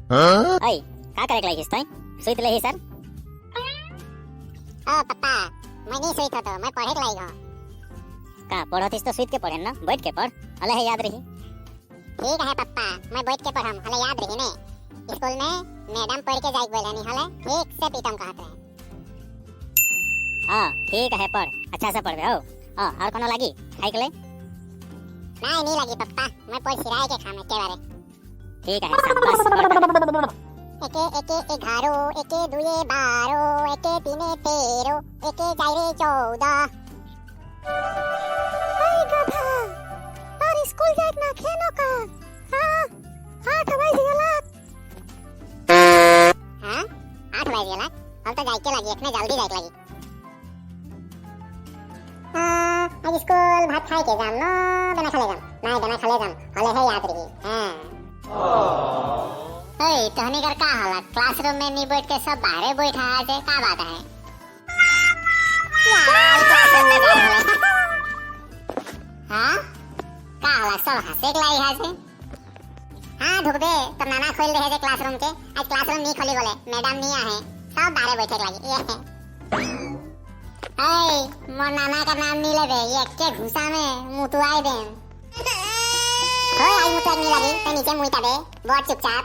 ओए, का करे के लागिस तई? सुइत लेही सर। ओ पप्पा, मैं नहीं सुइत तो, मैं पढ़े के लागी हूँ। का पढ़तिस? तो सुइत के पढ़े ना, बैठ के पढ़, हले है याद रही। ठीक है पप्पा, मैं बैठ के पढ़म, हले याद रही ने। स्कूल में मैडम पढ़ के जाइक बोले नहीं, हले ठीक से पीटम कहत रहे। हाँ, ठीक है, पढ़, अच्छा से पढ़बे हो। हाँ, और कोनो लागी खाई के ले? नहीं, नहीं लगी पप्पा, मैं पढ़ सिराए के खाम के बारे। ठीक है, शाबाश, पढ़। एके एके 11, एके दुए 12, एके तीने 13, एके चारे 14। गधा, तार स्कूल जाए ना खेनो का? हाँ, 8 बज गला। हाँ, 8 बज गया। अब तो जाए के लगी, इतने जल्दी जाए के लगी। आज स्कूल भात खाए के जाम न बिना खाले जाम? नहीं, बिना खाले जाम, हले है याद रही। हाँ। ओए, तोहनी कर का हालत? क्लासरूम में नहीं बैठ के सब बाहरे बैठा है जे, का बात है? यार, क्लासरूम में जाए हले। हाँ, का हालत? सब हंसे के लाई है जे। हाँ, ढुकबे तो नाना खोल रहे थे क्लासरूम के। आज क्लासरूम नहीं खोली बोले, मैडम नहीं आए, सब बाहरे बैठे के लगी ये। ओए, मोर नाना का नाम नहीं लेबे, ये के घुसा में मुतुआई देम। होय, आज मुतुआ नहीं लगी तो नीचे मुइताबे बहुत चुपचाप,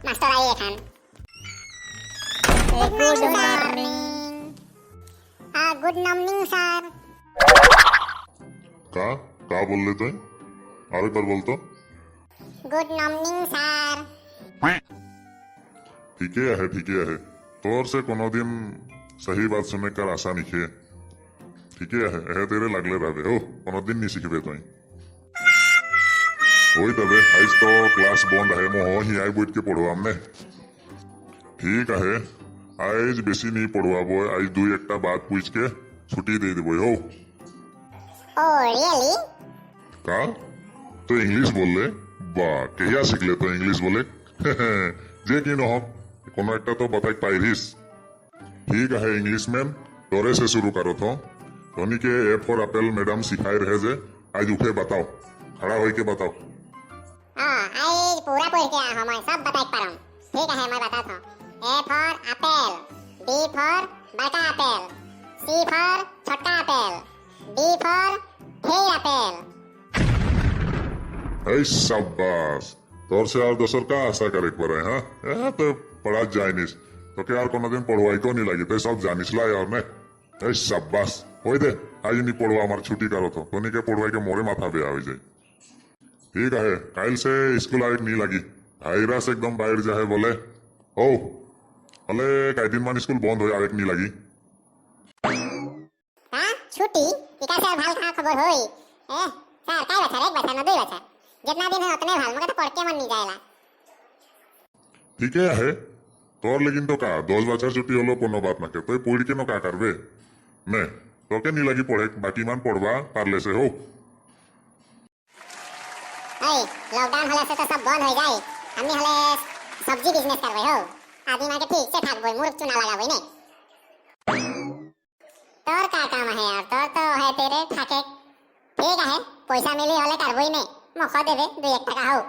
मास्टर आई एखान। Good morning. हाँ, गुड मॉर्निंग सर। का का बोलले তুই? আরেকবার বলতো। Good morning sir. ठीके है, ठीके है। तोर से कोनो दिन सही बात सुने कर आशा निखे। ठीके है, एहे तेरे लागले रहबे हो, कोनो दिन नहीं सीखबे तुई। ওই তবে আজ তো क्लास बंद है, मोह ही आई बैठ के पढ़ो हमने। ठीक है, আজ বেশি नहीं पढ़वाबो, আজ দুই একটা बात पूछ के छुट्टी दे देबो हो। Oh really? का तो इंग्लिश बोलले? বা, কেহিয়া শিখলে তো ইংলিশ বলে? যে কি নহক, কোনো একটা তো बताई पाइरिस। ठीक है, इंग्लिश मैन, तोरे से शुरू करो। तो धोनी के ए फॉर एप्पल मैडम सिखाए रहे जे, आज उठे बताओ, खड़ा होई के बताओ। हाँ, आज पूरा पढ़ के आ हम सब बताई पारम। ठीक है, मैं बताता हूँ। A for apple, B for बड़का एप्पल, सी फॉर छोटा एप्पल, डी फॉर ढेर एप्पल। ऐ शाबाश! तोर से और दोसर का आशा करे पड़े? हाँ, ए तो पढ़ा जानिस तो के और कोनो दिन पढ़वाई को नहीं लगी तो सब जानिस ला यार ने। ऐ शाबाश, होई दे, आज नहीं पढ़वा, हमार छुट्टी करो। तो तोनी के पढ़वाई के मोरे माथा पे आवे जाए। ठीक है, काल से स्कूल आए नहीं लगी, भाइरस एकदम बाहर जाए बोले ओ हले कई मान स्कूल बंद हो, आवे नहीं लगी। हाँ, छुट्टी? इका से भाल का खबर होई? ए सर, काय बछर? एक बछर ना दुई बछर, जितना दिन है उतने भाल, मगर तो पढ़ के मन नहीं जाएला। ठीक है, तोर लेकिन तो का 10 बछर छुट्टी হলো কোনো बात ना के, তুই পড়ি কেন का करबे ने? তোকে নি লাগি পড়ে, বাকি মান পড়বা পারলে से हो। ओए, लॉकडाउन हले से तो सब बंद हो जाए, हमनी हले सब्जी बिजनेस करबे हो, आदमी मार के ठीक से ठाकबे, मुर्ग चुना लगाबे ने। तोर का काम है यार? तोर तो है तेरे ठाके। ठीक है, पैसा मिली हले करबई ने, मख देबे दुई एक टाका हो।